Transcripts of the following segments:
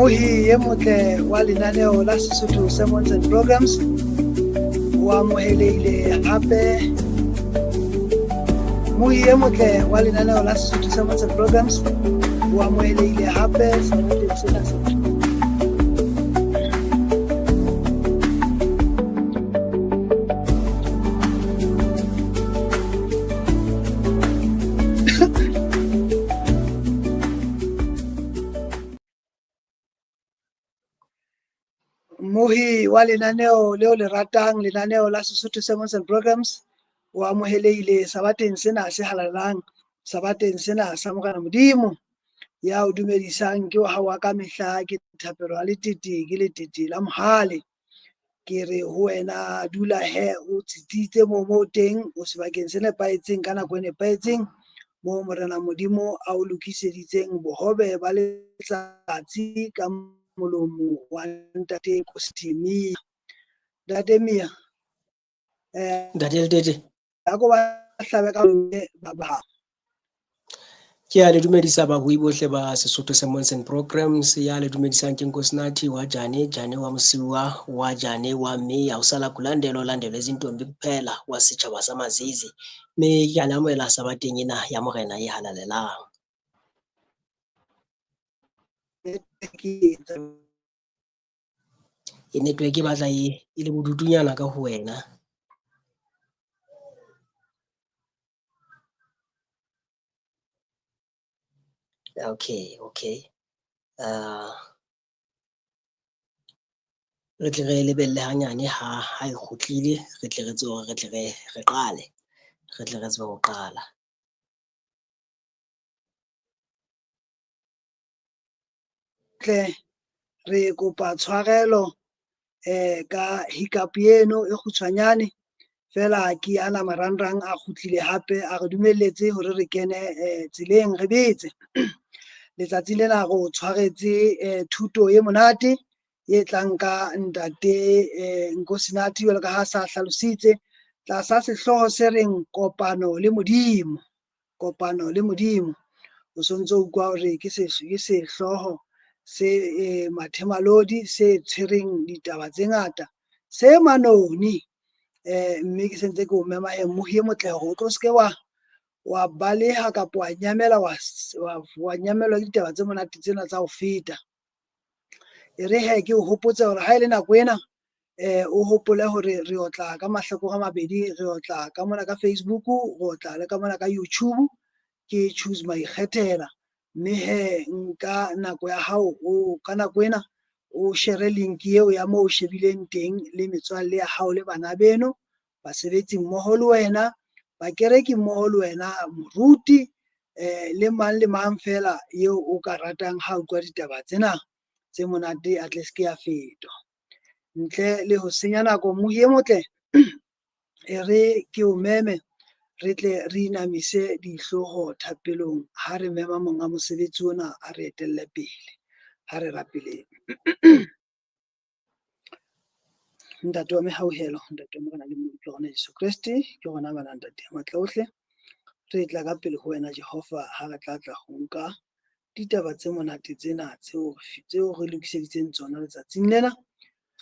Mmohi e motle wa lenaneo la Sesotho Sermons and Programs o amohelehile hape. Mmohi e motle wa lenaneo la Sesotho Sermons and Programs o amohelehile hape sebakeng sena sa Mmohi wa lenaneo leo le ratang, lenaneo la Sesotho Sermons and Programs, o amohelehile sabateng sena se halalelang, sabateng sena sa Morena Modimo. Ya o dumedisang ke wa hao wa ka mehla, ke Thapelo ya Letete, ke Letete la Mohale. Ke re ho wena dula he o tsitsitse moo mo teng, o sebakeng se nepahetseng ka nako e nepahetseng, moo Morena Modimo a o lokiseditseng bohobe ba letsatsi ka molomo wa Ntate Nkosi Mia. Ntate Mia, Ntate Letete. A ko ba hlabe ka ba ba. Ke a le dumedisa babui bohle ba Sesotho Sermons and Programs. Ya le dumedisang ke Nkosinathi wa Jane, Jane wa Mosiuwa, wa Jane wa Mia, o sala kulandelo landelo izintombi kuphela wa setjhaba sa Mazizi. Mme ke a le amohela sabateng ena ya Morena e halalelang. E network e batla e le bodutunyana ka ho wena. Okay, okay. Re tle re lebelle hanyane ha ha e kgutlile, re tle re tsebe hore re tle re re qale, re tle re tsebe ho qala. Tle re kopa tshwarelo ka hiccup eno e kgutshwanyane, fela ke ana marangrang a kgutlile hape a re dumelletse hore re kene tseleng re betse. Letsatsi lena re o tshwaretse thuto e monate e tlang ka ntate Nkosinathi jwalo ka ha sa hlalositse tlasa sehlooho se reng kopano le Modimo. Kopano le Modimo. O sontso o utlwa hore ke sehlooho se mathemalodi se tshwereng ditaba tse ngata se manoni, mme ke sentse ke o mema he mmohi e motle hore o tlo seke wa baleha kapa wa nyamela wa nyamelwa ke ditaba tse monate tsena tsa ho feta. E re he ke o hopotse hore ha e le nako ena o hopole hore re otla ka mahlakore a mabedi, re otla ka mona ka Facebook, re otla le ka mona ka YouTube, ke Choose Maikgethela. Mme he nka nako ya hao o ka nako ena o share link eo ya moo o shebileng teng le metswalle ya hao le bana beno, basebetsi mmoho le wena, bakereki mmoho le wena, moruti le mang le mang fela eo o ka ratang ha utlwa ditaba tsena tse monate a tle seke ya fetwa. Ntle le ho senya nako, mmohi e motle, e re ke o meme re tle re inamise dihlooho thapelong ha re mema monga mosebetsi ona a re etelle pele. Ha re rapeleng. Ntate wa mehauhelo, ntate wa Morena le Mmoloki wa rona Jesu Kreste, ke rona bana ntate ya matla ohle. Re tla ka pele ho wena Jehova ha re tla tla ho nka ditaba tse monate tsena tseo re lokiseditseng tsona letsatsing lena.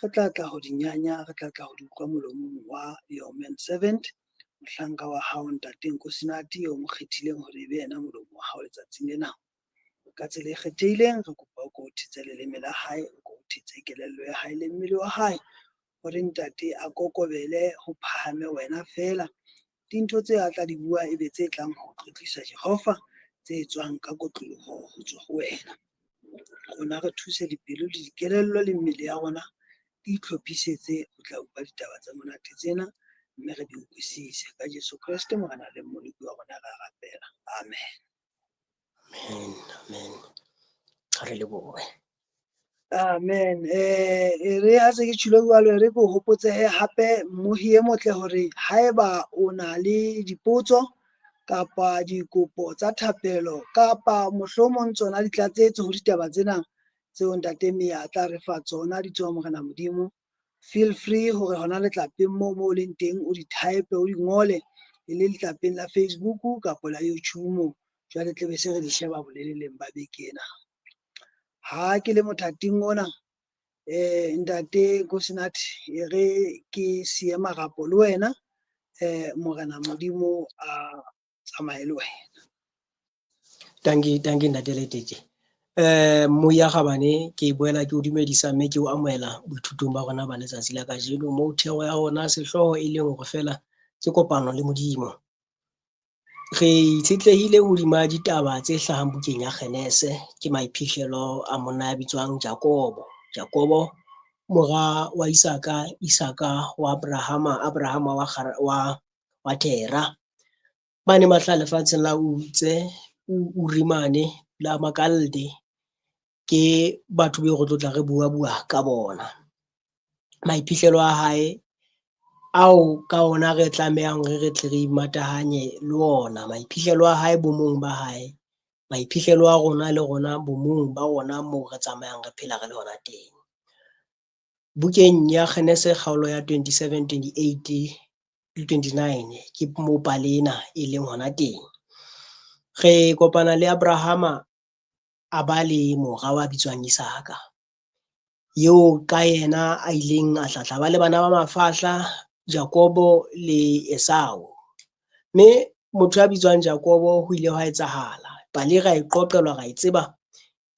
Re tla tla ho di nyanya, re tla tla ho di utlwa molomong wa your man servant, mohlanka wa hao ntate Nkosinathi eo mo kgethileng hore e be yena molomo wa hao letsatsing lena. Ka tsela e kgethehileng re kopa o ko o thetse leleme la hae, o ko o thetse kelello ya hae le mmele wa hae, hore ntate a kokobele ho phahame wena fela. Dintho tse a tla di bua e be tse tlang ho tlotlisa Jehova, tse tswang ka kotloloho ho tswa ho wena. Rona re thuse dipelo le dikelello le mmele ya rona di itlhophisetse ho tla utlwa ditaba tse monate tsena, mme re di utlwisise. Ka Jesu Kreste Morena le Mmoloki wa rona re a rapela. Amen. Amen, amen. Ha re lebohe. Amen. E re ha se ke tjhilo jwalo, e re ke o hopotsehe hape mmohi e motle hore haeba o na le dipotso kapa dikopo tsa thapelo kapa mohlomong tsona ditlatsetso ho ditaba tsena tseo ntate Mia a tla re fa tsona di tswa Morena Modimo, feel free hore hona letlapeng moo mo leng teng o di type, o di ngole e le letlapeng la Facebook kapa la YouTube moo. Jwale tle be se re di sheba boleleleng ba beke ena. Ha ke le mothating ona, ntate Nkosinathi, e re ke siye marapo le wena, Morena Modimo a tsamaye le wena. Tanki, tanki ntate Letete. Mmui ya kgabane ke boela ke o dumedisa mme ke o amohela boithutong ba rona ba letsatsi la kajeno. Moo thero ya rona sehlooho e leng hore feela ke kopano le Modimo. Re itshetlehile hodima ditaba tse hlahang bukeng ya Kgenese, ke maiphihlelo a monna ya bitswang Jakobo. Jakobo mora wa Isaka, Isaka wa Abrahama, Abrahama wa Tera. Ba neng ba hlaha lefatsheng la Utse, Ure mane la Makalde. Ke batho beo re tlo tla re bua bua ka bona. Maiphihlelo a hae ao ka ona re tlamehang hore re tle re imatahanye le ona. Maiphihlelo a hae bo mong ba hae, maiphihlelo a rona le rona bo mong ba rona moo re tsamayang re phela re le hona teng. Bukeng ya Kgenese kgaolo ya 27, 28 le 29 ke moo pale ena e leng hona teng. Re kopana le Abrahama a ba le mora wa bitswang Isaka, eo ka yena a ileng a tla tla ba le bana ba mafahla Jakobo le Esau. Mme motho ya bitswang Jakobo ho ile hwa etsahala, pale ra e qoqelwa ra e tseba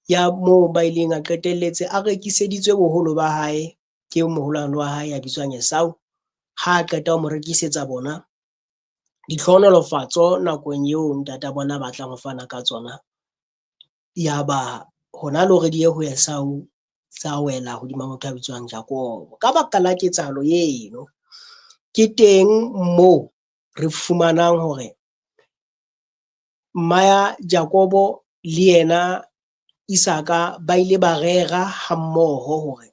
ya moo ba ileng a qetelletse a rekiseditswe boholo ba hae ke moholwane wa hae ya bitswang Esau. Ha a qeta ho mo rekisetsa bona ditlhohonolofatso nakong eo ntata bona a batlang ho fana ka tsona, yaba hona le hore di ye ho Esau tsa wela hodima motho ya bitswang Jakobo. Ka baka la ketsahalo eno ke teng moo re fumanang hore mma ya Jakobo le yena Isaka ba ile ba rera hammoho hore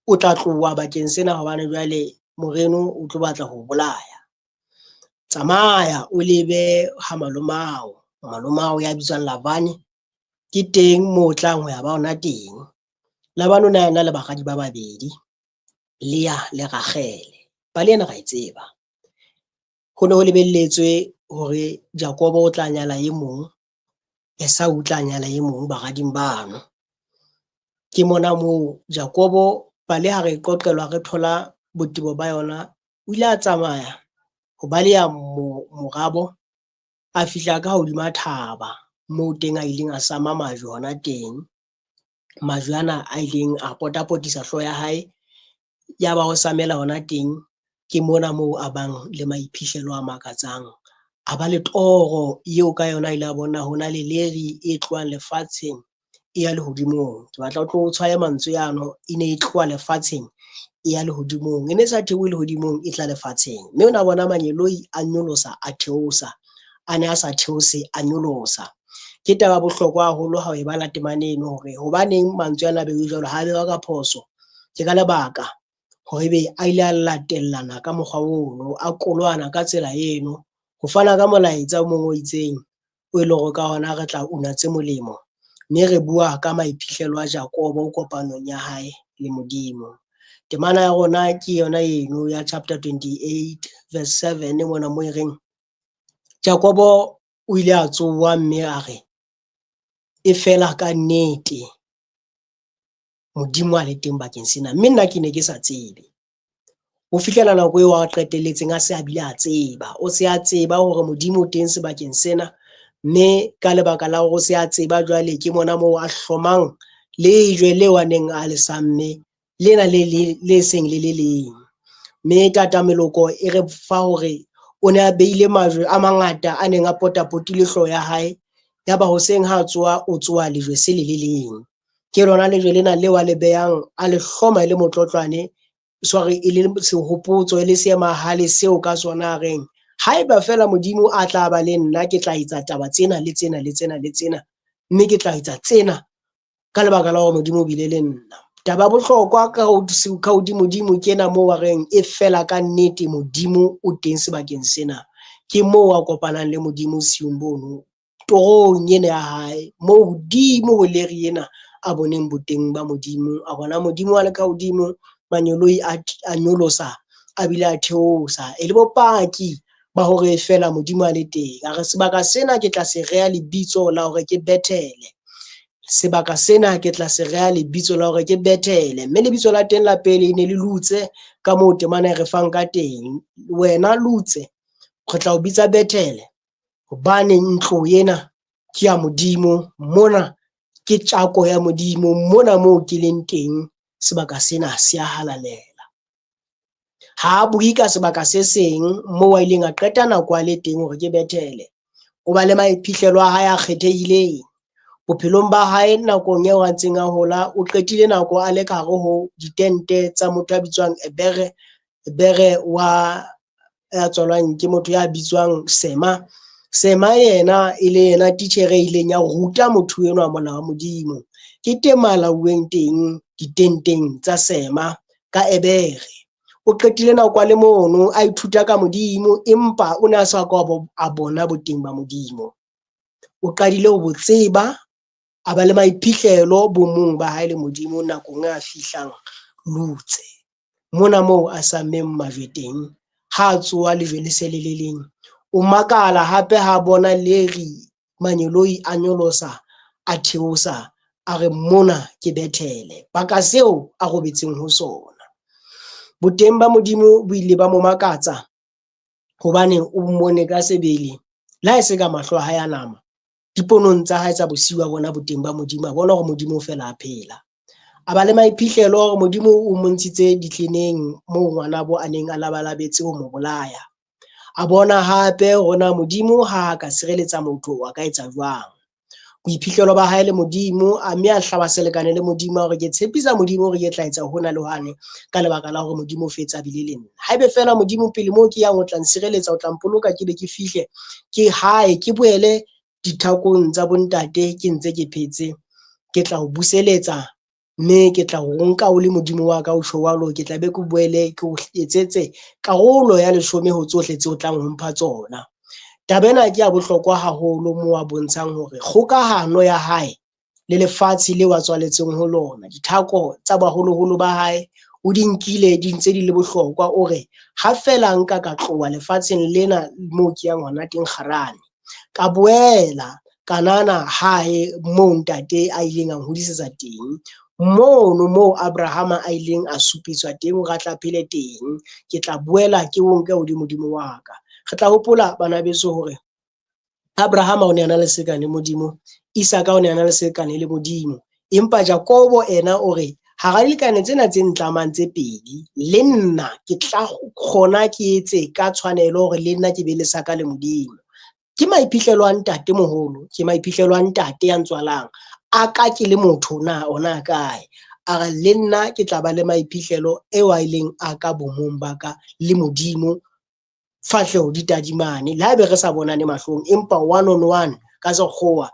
o tla tloha bakeng sena hobane jwale moreno o tlo batla ho bolaya. Tsamaya o lebe ha malomao, malomao ya bitswang Labane, ke teng moo o tlang ho ya ba hona teng. Labane o ne a na le baradi ba babedi, Lea le Ragele. Pale ena ra e tseba. Ho ne ho lebelletswe hore Jakobo o tla nyala e mong, Esau o tla nyala e mong barading bano. Ke mona moo Jakobo pale ha re qoqelwa re thola botebo ba yona, o ile a tsamaya ho baleha morabo, a fihla ka hodima thaba moo teng a ileng a sama majwe hona teng. Majwe ana a ileng a potapotisa hlooho ya hae, ya ba o samela hona teng. Ke mona moo a bang le maiphihlelo a makatsang, a ba le toro eo ka yona a ile a bona hona le leri e tlohang lefatsheng e ya lehodimong. Ke batla o tlo tshwaye mantswe ano, e ne e tloha lefatsheng e ya lehodimong, e ne e sa theohe lehodimong e tla lefatsheng. Mme o na bona mangeloi a nyolosa a theosa, a ne a sa theose a nyolosa. Ke taba ya bohlokwa haholo ha o e bala temana eno hore hobaneng mantswe ana a beuwe jwalo, ha bewa ka phoso. Ke ka lebaka hore ebe a ile a latellana ka mokgwa ono, a koloana ka tsela eno ho fana ka molaetsa o mong o itseng o e leng hore ka hona re tla una tse molemo. Mme re bua ka maiphihlelo a Jakobo kopanong ya hae le Modimo. Temana ya rona ke yona eno ya chapter 28 verse 7 mona mo e reng Jakobo o ile a tsoha mme a re e fela ka nnete Modimo a le teng bakeng sena, mme nna ke ne ke sa tsebe. Ho fihlela nako eo a qetelletseng a se a bile a tseba, o se a tseba hore Modimo o teng sebakeng sena, mme ka lebaka la hore o se a tseba jwale ke mona moo a hlomang lejwe leo a neng a le samme lena le le seng le le leng. Mme tata meloko e re fa hore o ne a beile majwe a mangata a neng a potapotile hlooho ya hae, yaba hoseng ha a tsoha o tsoha lejwe se le le leng. Ke lona lejwe lena leo a le behang a le hloma e le motlotlwane, sorry e le sehopotso e le seemahale seo ka sona a reng haeba fela Modimo a tla ba le nna ke tla etsa taba tsena le tsena le tsena le tsena, mme ke tla etsa tsena ka lebaka la hore Modimo o bile le nna. Taba ya bohlokwa ka hodimodimo ke ena moo a reng e fela ka nnete Modimo o teng sebakeng sena. Ke moo a kopanang le Modimo siung bono, torong ena ya hae, moo hodimo ho leri ena a boneng boteng ba Modimo. A bona Modimo a le ka hodimo, mangeloi a nyolosa a bile a theosa, e le bopaki ba hore fela Modimo a le teng. A re sebaka sena ke tla se reha lebitso la hore ke Bethele. Sebaka sena ke tla se reha lebitso la hore ke Bethele, mme lebitso la teng la pele e ne le Lutse ka moo temana e re fang ka teng. Wena Lutse, re tla o bitsa Bethele hobane ntlo ena ke ya Modimo, mona ke tjako ya Modimo, mona moo ke leng teng sebaka sena se a halalela. Ha a bue ka sebaka se seng moo a ileng a qeta nako a le teng hore ke Bethele. O ba le maiphihlelo a hae a kgethehileng bophelong ba hae nakong eo a ntseng a hola. O qetile nako a le ka hare ho ditente tsa motho ya bitswang Ebere, Ebere wa ya tswalwang ke motho ya bitswang Sema. Sema yena e le yena titjhere e ileng ya ruta motho enwa molao wa Modimo. Ke teng mo a lauweng teng ditenteng tsa Sema ka Ebere. O qetile nako a le mono a ithuta ka Modimo, empa o ne a sa ka a bona boteng ba Modimo. O qadile ho bo tseba, a ba le maiphihlelo bomong ba hae le Modimo nakong e a fihlang Lutse. Mona moo a sammeng majwe teng, ha a tsoha lejwe le se le le leng. O makala hape ha bona leri mangeloi a nyolosa a theosa, a re mona ke Bethele, baka seo a robetseng ho sona. Boteng ba Modimo bo ile ba mo makatsa hobane o mmone ka sebele, le ha e se ka mahlo a hae a nama, diponong tsa hae tsa bosiu a bona boteng ba Modimo, a bona hore Modimo o fela a phela. A ba le maiphihlelo hore Modimo o mo ntshitse ditleneng moo ngwanabo a neng a labalabetse ho mo bolaya. A bona hape hore na Modimo ha a ka sireletsa motho a ka etsa jwang. Boiphihlelo ba hae le Modimo, a mme a hlaba selekane le Modimo hore ke tshepisa Modimo hore ke tla etsa hona le hwane ka lebaka la hore Modimo o fetsa bile le nna. Haebe fela Modimo pele moo ke yang o tla nsireletsa, o tla mpoloka ke be ke fihle ke hae, ke boele dithakong tsa bontate ke ntse ke phetse, ke tla o buseletsa mme ke tla o nka o le Modimo wa ka, o tjho jwalo, ke tla be ke boele ke o etsetse karolo ya leshome ho tsohle tseo tlang ho mpha tsona. Taba ena ke ya bohlokwa haholo moo a bontshang hore kgokahano ya hae le lefatshe leo a tswaletsweng ho lona, dithako tsa baholoholo ba hae o di nkile di ntse di le bohlokwa. O re ha feela nka ka tloha lefatsheng lena moo ke yang hona teng Kgarane, ka boela Kanana hae moo ntate a ileng a nhodisetsa teng, mono moo Abrahama a ileng a supiswa teng hore a tla phele teng, ke tla boela ke o nke o le Modimo wa ka. Re tla hopola bana beso hore Abrahama o ne a na le selekane le Modimo, Isaka o ne a na le selekane le Modimo, empa Jakobo ena o re hara dilekane tsena tse ntlamang tse pedi, le nna ke tla kgona ke etse ka tshwanelo hore le nna ke be le saka le Modimo. Ke maiphihlelo a ntate moholo, ke maiphihlelo a ntate ya ntswalang, a ka ke le motho na ona a kae? A re le nna ke tla ba le maiphihlelo eo a ileng a ka bomong ba ka le Modimo, fahleho di tadimane, le haebe re sa bonane mahlong, empa one on one ka sekgowa,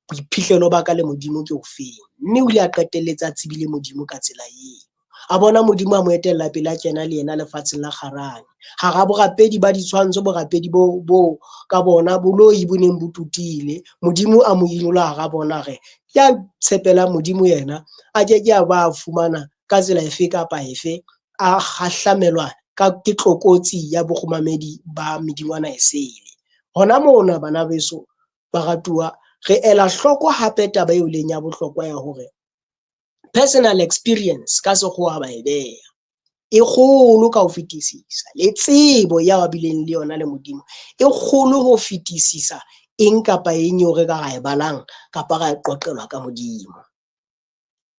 boiphihlelo ba ka le Modimo ke ofeng. Mme o ile a qetelletse a tsebile Modimo ka tsela eo. A bona Modimo a mo etella pele a kena le yena lefatsheng la Kgarane. Hara borapedi ba ditshwantsho, borapedi bo ka bona boloi bo neng bo tutile, Modimo a mo inola hara bona, a re ya tshepelang Modimo yena a ke ke a ba fumana ka tsela efe kapa efe a hahlamelwa ka ke tlokotsi ya bokgumamedi ba medingwana e sele. Hona mona bana beso baratuwa, re ela hloko hape taba eo leng ya bohlokwa ya hore personal experience ka sekgowa ba e beha e kgolo ka ho fetisisa, le tsebo ya ba bileng le yona le Modimo e kgolo ho fetisisa eng kapa eng eo re ka ra e balang kapa ra e qoqelwa ka Modimo.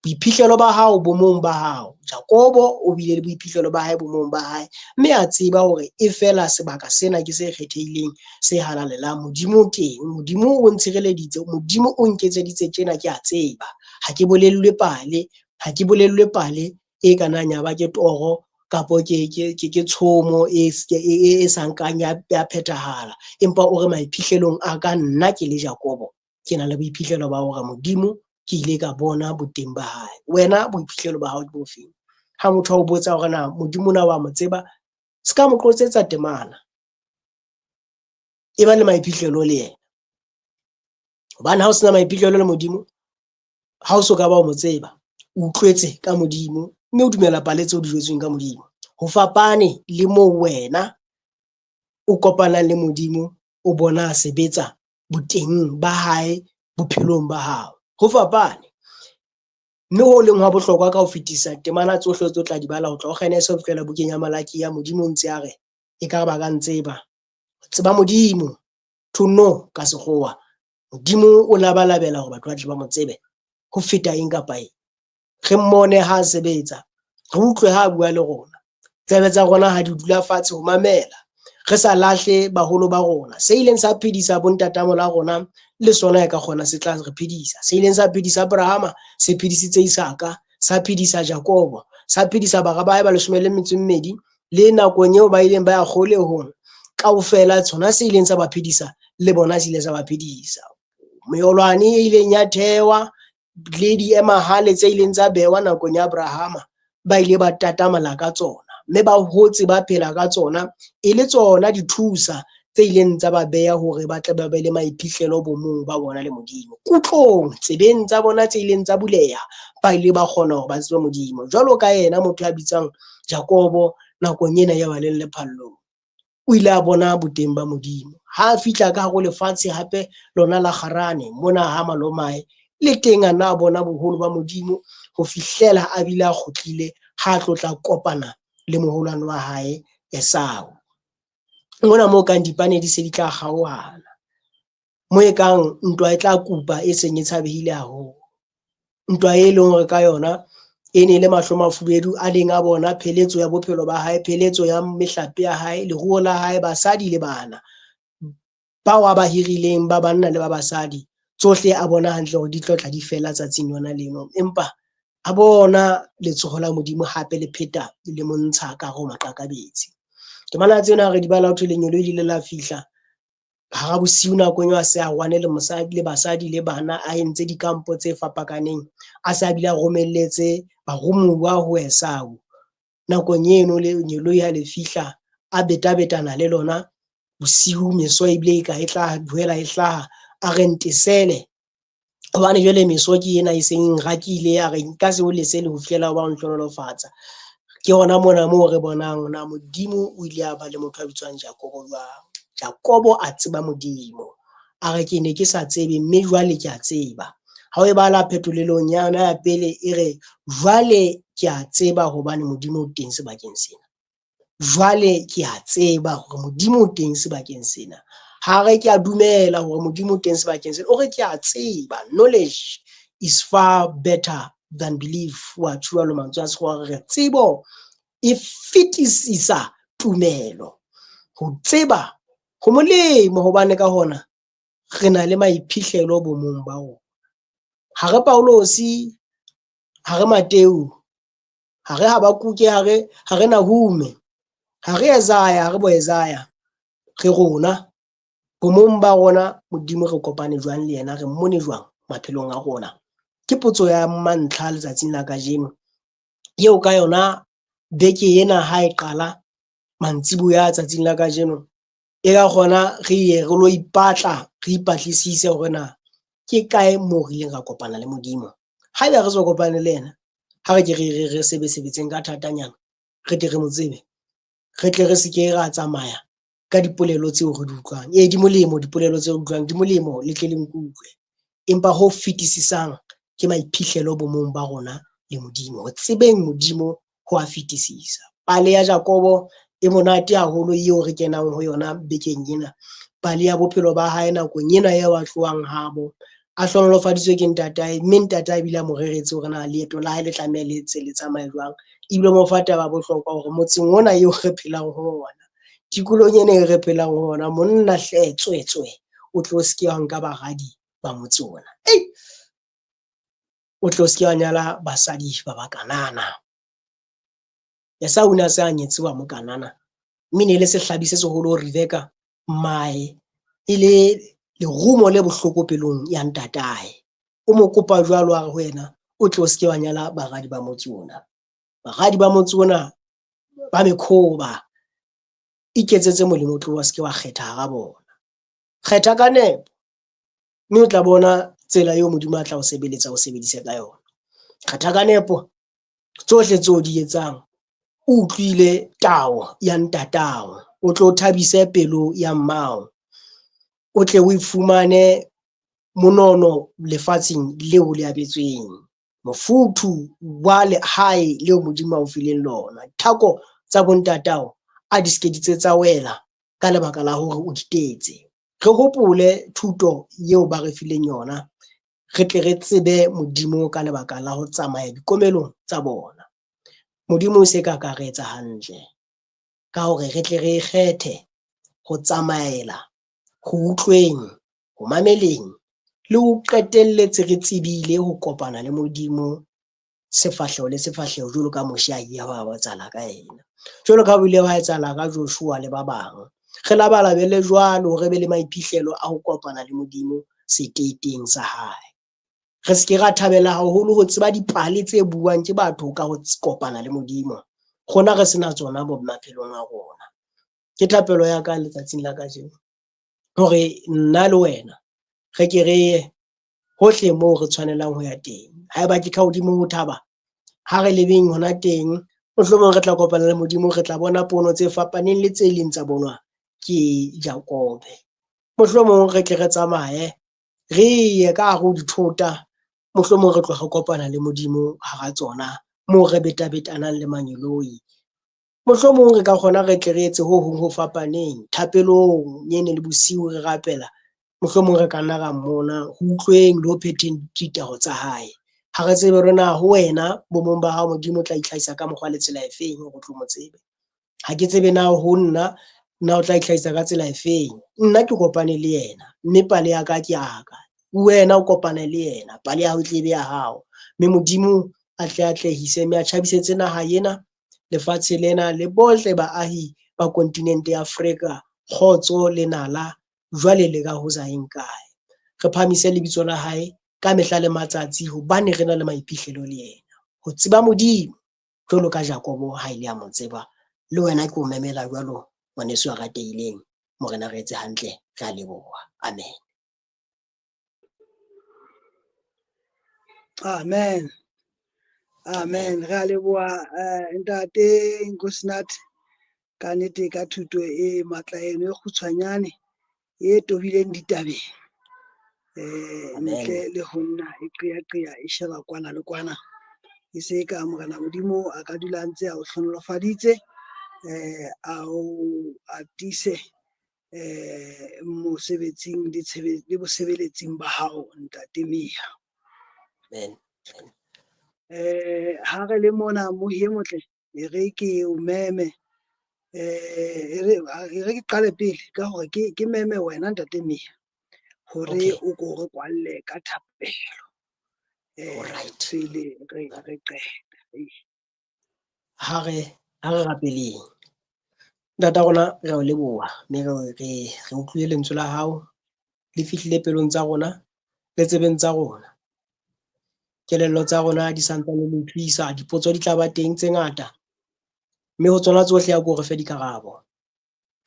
Boiphihlelo ba hao bomong ba hao, Jakobo o bile le boiphihlelo ba hae bomong ba hae, mme a tseba hore e fela sebaka sena ke se kgethehileng, se halalelang. Modimo o teng, Modimo o ntshireleditse, Modimo o nketseditse tjena, ke a tseba. Ha ke bolellwe pale, ha ke bolellwe pale e ka nang ya ba ke toro kapo ke tshomo e sa nkang ya phethahala, empa o re maiphihlelong a ka nna ke le Jakobo, ke na le boiphihlelo ba hore Modimo ke ile ka bona boteng ba hae. Wena boiphihlelo ba hao ke bofeng? Ha motho a o botsa hore na Modimo na wa mo tseba, se ka mo qotsetsa temana, e ba le maiphihlelo le yena. Hobane ha o sena maiphihlelo le Modimo, ha o so ka ba o mo tseba, o utlwetse ka Modimo mme o dumela pale tseo di jwetsweng ka Modimo. Ho fapane le moo wena o kopanang le Modimo, o bona a sebetsa boteng ba hae bophelong ba hao. Ho fapane. Mme ho leng hwa bohlokwa ka ho fetisa temana tsohle tse o tla di bala ho tloha ho Genese ho fihlela bukeng ya Malaki ya Modimo o ntse a re, ekare ba ka ntseba. Tseba Modimo, to know ka sekgowa. Modimo o labalabela hore batho ba tle ba mo tsebe ho feta eng kapa eng. Re mmone ha a sebetsa, re utlwe ha a bua le rona. Tsebe tsa rona ha di dula fatshe ho mamela, re sa lahle baholo ba rona. Se ileng sa phedisa bontatamola rona le sona e ka kgona se tla re phedisa. Se ileng sa phedisa Abrahama se phedisitse Isaka, sa phedisa Jakobo, sa phedisa bara ba hae ba 12 le nakong eo ba ileng ba ya kgolehong. Kaofela tsona se ileng sa ba phedisa le bona se ile sa ba phedisa. Meolwane e ileng ya thewa le diemahale tse ileng tsa bewa nakong ya Abrahama ba ile ba tatamala ka tsona mme ba hotse ba phela ka tsona e le tsona dithusa tse ileng tsa ba beha hore ba tle ba be le maiphihlelo bomong ba bona le Modimo. Kutlong, tsebeng tsa bona tse ileng tsa buleha, ba ile ba kgona hore ba tsebe Modimo. Jwalo ka yena motho ya bitswang Jakobo nakong ena ya ba leng lephallong, o ile a bona boteng ba Modimo. Ha a fihla ka hare ho lefatshe hape lona la Harane, mona ha malomae, le teng a nna a bona boholo ba Modimo ho fihlela a bile a kgutlile ha a tlo tla kopana le moholwane wa hae Esau. Mona moo kang dipane di se di tla kgaohana, mo e kang ntwa e tla kupa e seng e tshabehile haholo. Ntwa e leng hore ka yona e ne e le mahlo mafubedu a leng a bona pheletso ya bophelo ba hae, pheletso ya mehlape ya hae, leruo la hae, basadi le bana bao a ba hirileng ba banna le ba basadi, tsohle a bona hantle hore di tlo tla di fela tsatsing lona leno. Empa a bona letsoho la Modimo hape le pheta le montsha ka hare ho maqakabetsi. Temana tsena re di bala ho thwe lengeloi le ile la fihla hara bosiu nakong eo a se a rwane le mosadi le basadi le bana, a entse dikampo tse fapakaneng, a se a bile a romelletse baromuwa ho Esau. Nakong eno lengeloi ha le fihla a betabetana le lona bosiu, meso ebile e ka e tla boela e hlaha, a re ntesele hobane jwale meso ke ena e seng rakile, a re nka se o lese le ho fihlela ba o nhlohonolofatsa. Ke hona mona moo re bonang na Modimo o ile a ba le motho a bitswang Jakobo jwang. Jakobo a tseba Modimo, a re ke ne ke sa tsebe mme jwale ke a tseba. Ha o e bala phetolelong ya yona ya pele e re jwale ke a tseba hobane Modimo o teng sebakeng sena. Jwale ke a tseba hore Modimo o teng sebakeng sena. Ha re ke a dumela hore Modimo o teng sebakeng sena, o re ke a tseba. Knowledge is far better than belief. Wa tjhualo mantswe a sekgowa re tsebo e fetisisa tumelo. Ho tseba ho molemo hobane ka hona re na le maiphihlelo bomong ba rona. Ha re Paulosi, ha re Mateu, ha re Habakuke, ha re Nahume, ha re Esaya, ha re bo Esaya, re rona bomong ba rona Modimo re kopane jwang le yena, re mmone jwang maphelong a rona. Ke potso ya mantlha letsatsing la kajeno eo ka yona beke ena ha e qala mantsiboya tsatsing la kajeno e ka kgona re ye re lo ipatla, re ipatlisise hore na ke kae moo re ileng ra kopana le Modimo. Haeba re so kopane le yena, ha re ke re sebesebetseng ka thatanyana, re tle re mo tsebe, re tle re se ke ra tsamaya ka dipolelo tseo re di utlwang. Ee, di molemo dipolelo tseo re utlwang, di molemo le tle le nkutlwe. Empa ho fetisisang ke maiphihlelo bomong ba rona le Modimo. Ho tsebeng Modimo ho a fetisisa. Pale ya Jakobo e monate haholo eo re kenang ho yona bekeng ena. Pale ya bophelo ba hae nakong ena eo a tlohang habo, a hlohonolofaditswe ke ntatae, mme ntatae ebile a mo reretse hore na leeto la hae le tlameha le etse le tsamaye jwang. Ebile mo fa taba ya bohlokwa hore motseng ona eo re phelang ho ona, tikolohong ena e re phelang ho ona, monna hle tswetswe o tlo se ke wa nka baradi ba motse ona. Ei! O tlo se ke wa nyala basadi ba Bakanana. Esau o ne a se a nyetse wa Mokanana, mme ne e le sehlabi se seholo ho Rebeka mmae, e le lerumo le bohloko pelong ya ntatae. O mo kopa jwalo a re ho yena, o tlo se ke wa nyala baradi ba motse ona. Baradi ba motse ona ba mekhoba, iketsetse molemo o tlo wa se ke wa kgetha hara bona. Kgetha ka nepo, mme o tla bona tsela eo Modimo a tla o sebeletsa o sebedise ka yona. Kgetha ka nepo tsohle tseo di etsang, o utlwile tao ya ntatao, o tlo thabise pelo ya mmao, o tle o e fumane monono lefatsheng leo le abetsweng, mofuthu wa lehae leo Modimo a o fileng lona. Thako tsa bontatao a di se ke di tse tsa wela ka lebaka la hore o di tetse. Re hopole thuto eo ba re fileng yona, re tle re tsebe Modimo ka lebaka la ho tsamaya dikomelong tsa bona. Modimo o se ka ka re etsa hantle ka hore re tle re kgethe ho tsamaela, ho utlweng, ho mameleng le ho qetelletse re tsebile ho kopana le Modimo sefahleho le sefahleho jwalo ka Moshe a ile wa etsahala ka yena. Jwalo ka ha o ile wa etsahala ka Joshua le ba bang. Re labalabele jwalo re be le maiphihlelo a ho kopana le Modimo seteteng sa hae. Re se ke ra thabela haholo ho tseba dipale tse buang ke batho ka ho kopana le Modimo. Rona re sena tsona bo maphelong a rona. Ke thapelo ya ka letsatsing la kajeno hore nna le wena re ke re ye hohle moo re tshwanelang ho ya teng. Haeba ke ka hodimo ho thaba, ha re lebeng hona teng, mohlomong re tla kopana le Modimo, re tla bona pono tse fapaneng le tse leng tsa bonwa ke Jakobe. Mohlomong re tle re tsamaye re ye ka hare ho dithota, mohlomong re tloha re kopana le Modimo hara tsona moo re betabetanang le mangeloi. Mohlomong re ka kgona re tle re etse ho hong ho fapaneng thapelong nyene le bosiu re rapela, mohlomong re ka nna ra mmona ho utlweng le ho phetheng ditao tsa hae. Ha re tsebe hore na ho wena bomong ba hao Modimo o tla itlhahisa ka mokgwa le tsela efeng hore o tlo mo tsebe. Ha ke tsebe na ho nna na o tla itlhahisa ka tsela efeng. Nna ke kopane le yena mme pale ya ka ke ya ka. Wena o kopane le yena, pale ya hao e tle be ya hao. Mme Modimo a tle atlehise mme a tjhabisetse naha ena, lefatshe lena le bohle baahi ba kontinente ya Afrika kgotso le nala jwale le ka ho sa yeng kae. Re phahamise lebitso la hae ka mehla le matsatsi hobane re na le maiphihlelo le yena. Ho tseba Modimo jwalo ka Jakobo ha ile a mo tseba, le wena ke o memela jwalo ngwaneso ya ratehileng. Morena re etse hantle, re a leboha. Amen. Amen. Amen. Re a leboha ntate Nkosinathi ka nnete ka thuto e matla eno e kgutshwanyane e tobileng ditabeng. Ntle le ho nna e qeaqea e sheba kwana le kwana. E se ka Morena Modimo a ka dula a ntse a o hlohonolofaditse, a o atise mosebetsing le bosebeletsing ba hao ntate Mia. Amen. Ha re le mona mohi e motle, e re ke o meme, e re ke qale pele ka hore ke meme wena ntate Mia hore o ko re kwalle ka thapelo. Pele re qeta. Ha re rapeleng. Ntata rona re o leboha mme re utlwile lentswe la hao le fihlile pelong tsa rona le tsebeng tsa rona. Kelello tsa rona di santsane le utlwisa, dipotso di tla ba teng tse ngata mme ho tsona tsohle a ko re fe dikarabo.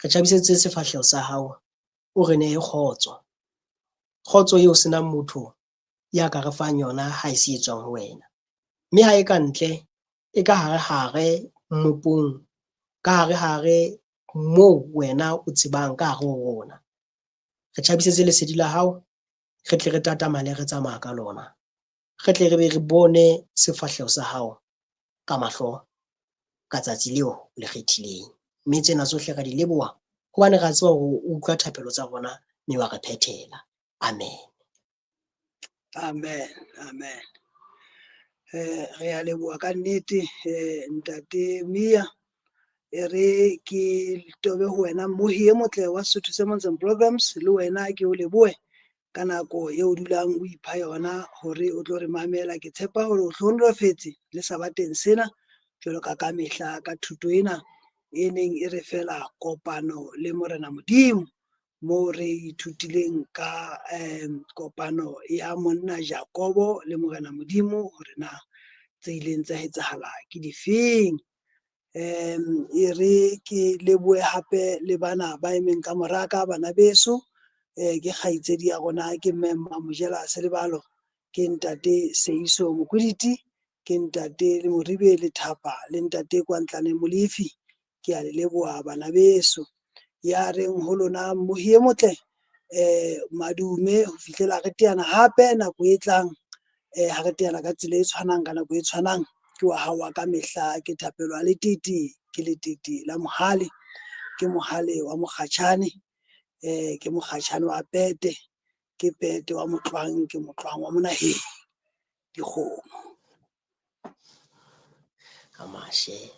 Re tjhabisetse sefahleho sa hao, o re nehe kgotso. Kgotso eo senang motho ya ka re fang yona ha e se e tswang ho wena. Mme ha e ka ntle, e ka hare-hare mmopong, ka hare-hare moo wena o tsebang ka hare ho rona. Re tjhabisetse lesedi la hao, re tle re tatamale re tsamaya ka lona. Re tle re be re bone sefahleho sa hao ka mahlo ka tsatsi leo le kgethileng. Mme tsena tsohle re di leboha hobane re a tseba hore o utlwa thapelo tsa rona mme wa re phethela. Amen. Amen. Amen. Re a leboha ka nnete ntate Mia. E re ke tobe ho wena mmohi e motle wa Sesotho Sermons and Programs, le wena ke o lebohe ka nako eo o dulang o ipha yona hore o tlo re mamela. Ke tshepa hore o hlohonolofetse le sabateng sena jwalo ka ka mehla ka thuto ena e neng e re fela kopano le Morena Modimo, moo re ithutileng ka kopano ya monna Jakobo le Morena Modimo hore na tse ileng tsa etsahala ke difeng. E re ke lebohe hape le bana ba emeng ka moraka, bana beso, ke kgaitsedi ya rona ke mme Mamojela Selebalo, ke ntate Seiso Mokwiditi, ke ntate le Moribe Lethapa le ntate Kwantlane Molefi. Ke a le leboha bana beso. Ya reng ho lona mmohi e motle, Madume ho fihlela re teana hape nako e tlang, ha re teana ka tsela e tshwanang ka nako e tshwanang. Ke wa hao wa ka mehla, ke Thapelo a Letete, ke Letete la Mohale, ke Mohale wa Mokgatjhane, ke Mokgatjhane wa Pete, ke Pete wa Motlwang, ke Motlwang wa Monaheng. Dikgomo. Amashe.